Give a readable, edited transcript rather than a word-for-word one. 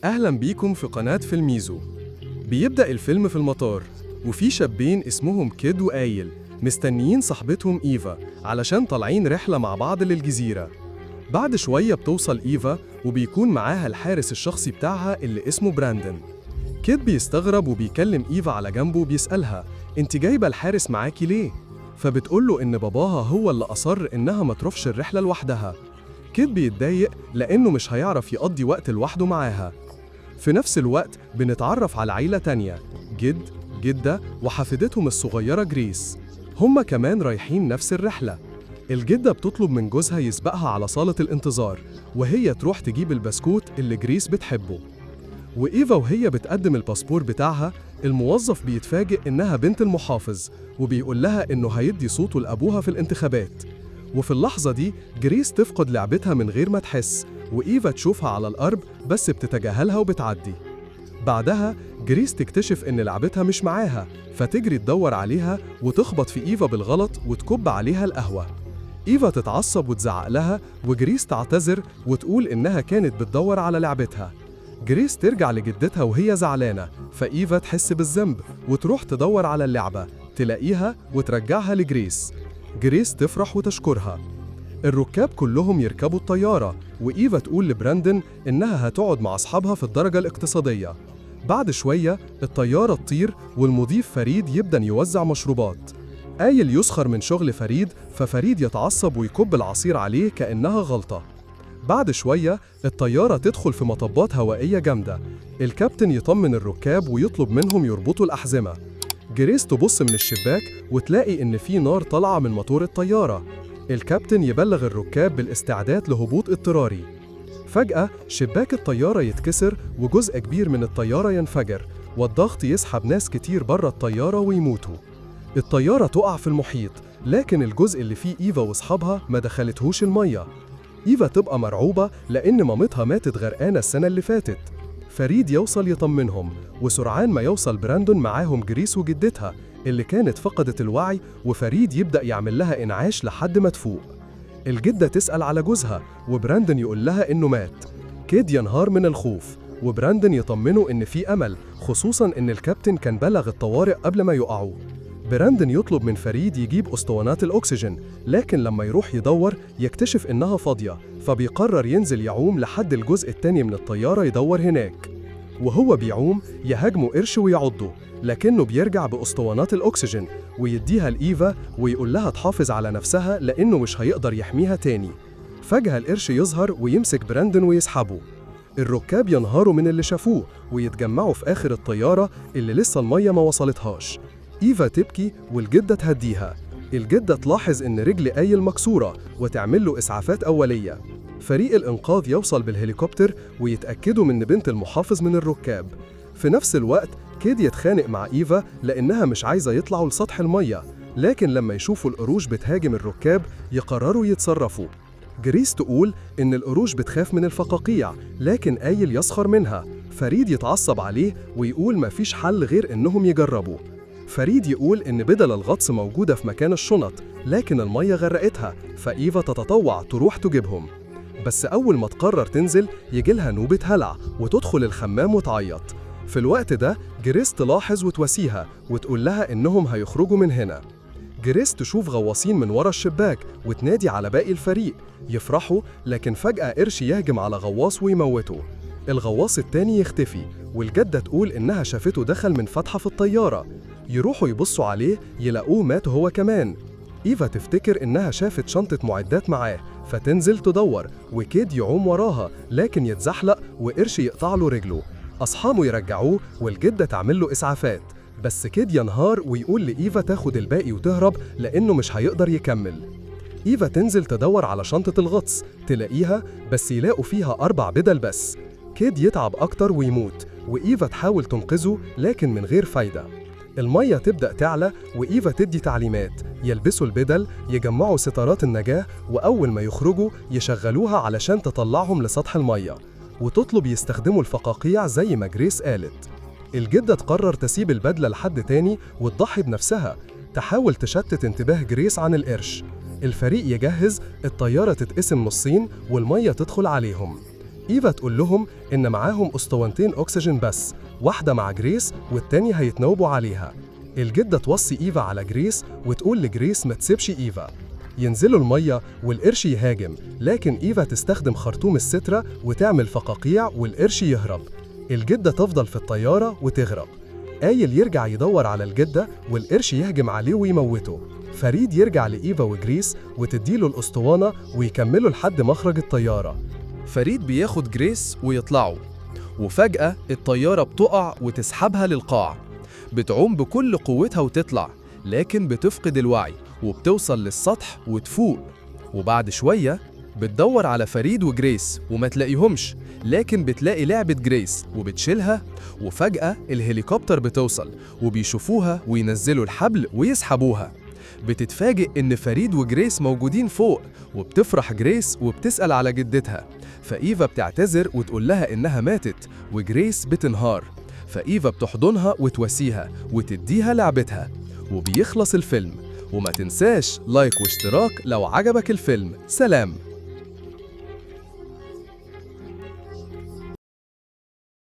أهلا بيكم في قناة فيلميزو. بيبدأ الفيلم في المطار، وفي شابين اسمهم كيد وآيل مستنيين صاحبتهم إيفا علشان طالعين رحلة مع بعض للجزيرة. بعد شوية بتوصل إيفا وبيكون معاها الحارس الشخصي بتاعها اللي اسمه براندن. كيد بيستغرب وبيكلم إيفا على جنبه وبيسألها: انت جايبة الحارس معاكي ليه؟ فبتقوله إن باباها هو اللي أصر إنها ما تروحش الرحلة لوحدها. كيد بيتضايق لأنه مش هيعرف يقضي وقت لوحده معاها. في نفس الوقت بنتعرف على عيلة تانية، جد، جدة وحفيدتهم الصغيرة جريس. هما كمان رايحين نفس الرحلة. الجدة بتطلب من جوزها يسبقها على صالة الانتظار وهي تروح تجيب البسكوت اللي جريس بتحبه. وإيفا وهي بتقدم الباسبور بتاعها، الموظف بيتفاجئ إنها بنت المحافظ وبيقول لها إنه هيدي صوته لأبوها في الانتخابات. وفي اللحظة دي جريس تفقد لعبتها من غير ما تحس، وإيفا تشوفها على الأرض بس بتتجاهلها وبتعدي. بعدها جريس تكتشف إن لعبتها مش معاها، فتجري تدور عليها وتخبط في إيفا بالغلط وتكب عليها القهوة. إيفا تتعصب وتزعق لها، وجريس تعتذر وتقول إنها كانت بتدور على لعبتها. جريس ترجع لجدتها وهي زعلانة، فإيفا تحس بالذنب وتروح تدور على اللعبة، تلاقيها وترجعها لجريس. جريس تفرح وتشكرها. الركاب كلهم يركبوا الطيارة، وإيفا تقول لبراندن إنها هتقعد مع أصحابها في الدرجة الاقتصادية. بعد شوية الطيارة تطير والمضيف فريد يبدأ يوزع مشروبات. آيل يسخر من شغل فريد، ففريد يتعصب ويكب العصير عليه كأنها غلطة. بعد شوية الطيارة تدخل في مطبات هوائية جامدة. الكابتن يطمن الركاب ويطلب منهم يربطوا الأحزمة. جريس تبص من الشباك وتلاقي إن في نار طالعة من موتور الطيارة. الكابتن يبلغ الركاب بالاستعداد لهبوط اضطراري. فجأة شباك الطيارة يتكسر وجزء كبير من الطيارة ينفجر، والضغط يسحب ناس كتير بره الطيارة ويموتوا. الطيارة تقع في المحيط، لكن الجزء اللي فيه إيفا وأصحابها ما دخلتهوش المية. إيفا تبقى مرعوبة لأن مامتها ماتت غرقانة السنة اللي فاتت. فريد يوصل يطمنهم، وسرعان ما يوصل براندون معاهم جريس وجدتها اللي كانت فقدت الوعي، وفريد يبدأ يعمل لها إنعاش لحد ما تفوق. الجدة تسأل على جوزها، وبراندون يقول لها إنه مات. كيد ينهار من الخوف، وبراندون يطمنه إن في أمل، خصوصاً إن الكابتن كان بلغ الطوارئ قبل ما يقعوا. براندون يطلب من فريد يجيب أسطوانات الأكسجين، لكن لما يروح يدور يكتشف إنها فاضية، فبيقرر ينزل يعوم لحد الجزء التاني من الطيارة يدور هناك. وهو بيعوم يهاجمه قرش ويعضه، لكنه بيرجع بأسطوانات الأكسجين ويديها لإيفا ويقول لها تحافظ على نفسها لأنه مش هيقدر يحميها تاني. فجأة القرش يظهر ويمسك براندون ويسحبه. الركاب ينهاروا من اللي شافوه ويتجمعوا في آخر الطيارة اللي لسه المية ما وصلتهاش. إيفا تبكي والجدة تهديها. الجدة تلاحظ إن رجل آيل مكسورة وتعمل له إسعافات أولية. فريق الإنقاذ يوصل بالهليكوبتر ويتأكدوا من بنت المحافظ من الركاب. في نفس الوقت كيد يتخانق مع إيفا لأنها مش عايزة يطلعوا لسطح المية، لكن لما يشوفوا القروش بتهاجم الركاب يقرروا يتصرفوا. جريس تقول إن القروش بتخاف من الفقاقيع، لكن آيل يسخر منها. فريد يتعصب عليه ويقول مفيش حل غير إنهم يجربوا. فريد يقول إن بدل الغطس موجودة في مكان الشنط، لكن المية غرقتها، فإيفا تتطوع تروح تجيبهم. بس أول ما تقرر تنزل يجيلها نوبة هلع وتدخل الحمام وتعيط. في الوقت ده جريس تلاحظ وتواسيها وتقول لها إنهم هيخرجوا من هنا. جريس تشوف غواصين من ورا الشباك وتنادي على باقي الفريق، يفرحوا، لكن فجأة قرش يهجم على غواص ويموته. الغواص التاني يختفي، والجدة تقول إنها شافته دخل من فتحة في الطيارة. يروحوا يبصوا عليه يلاقوه مات هو كمان. إيفا تفتكر إنها شافت شنطة معدات معاه، فتنزل تدور، وكيد يعوم وراها لكن يتزحلق وقرش يقطع له رجله. أصحابه يرجعوه والجدة تعمل له إسعافات، بس كيد ينهار ويقول لإيفا تاخد الباقي وتهرب لأنه مش هيقدر يكمل. إيفا تنزل تدور على شنطة الغطس تلاقيها، بس يلاقوا فيها 4 بدل بس. كيد يتعب أكتر ويموت، وإيفا تحاول تنقذه لكن من غير فايدة. المية تبدأ تعلى وإيفا تدي تعليمات، يلبسوا البدل، يجمعوا ستارات النجاة، وأول ما يخرجوا يشغلوها علشان تطلعهم لسطح المية، وتطلب يستخدموا الفقاقيع زي ما جريس قالت. الجدة تقرر تسيب البدلة لحد تاني وتضحي بنفسها، تحاول تشتت انتباه جريس عن القرش. الفريق يجهز، الطيارة تتقسم نصين والمية تدخل عليهم. إيفا تقول لهم إن معاهم أسطوانتين أكسجين بس، واحدة مع جريس والتانية هيتناوبوا عليها. الجدة توصي إيفا على جريس وتقول لجريس ما تسيبش إيفا. ينزلوا المية والقرش يهاجم، لكن إيفا تستخدم خرطوم السترة وتعمل فقاقيع والقرش يهرب. الجدة تفضل في الطيارة وتغرق. آيل يرجع يدور على الجدة والقرش يهجم عليه ويموته. فريد يرجع لإيفا وجريس وتديله الأسطوانة ويكملوا لحد مخرج الطيارة. فريد بياخد جريس ويطلعوا، وفجأة الطيارة بتقع وتسحبها للقاع. بتعوم بكل قوتها وتطلع، لكن بتفقد الوعي وبتوصل للسطح وتفوق. وبعد شوية بتدور على فريد وجريس وما تلاقيهمش، لكن بتلاقي لعبة جريس وبتشيلها. وفجأة الهليكوبتر بتوصل وبيشوفوها وينزلوا الحبل ويسحبوها. بتتفاجئ إن فريد وجريس موجودين فوق، وبتفرح جريس وبتسأل على جدتها. فإيفا بتعتذر وتقول لها إنها ماتت، وجريس بتنهار. فإيفا بتحضنها وتواسيها وتديها لعبتها، وبيخلص الفيلم. وما تنساش like واشتراك لو عجبك الفيلم. سلام.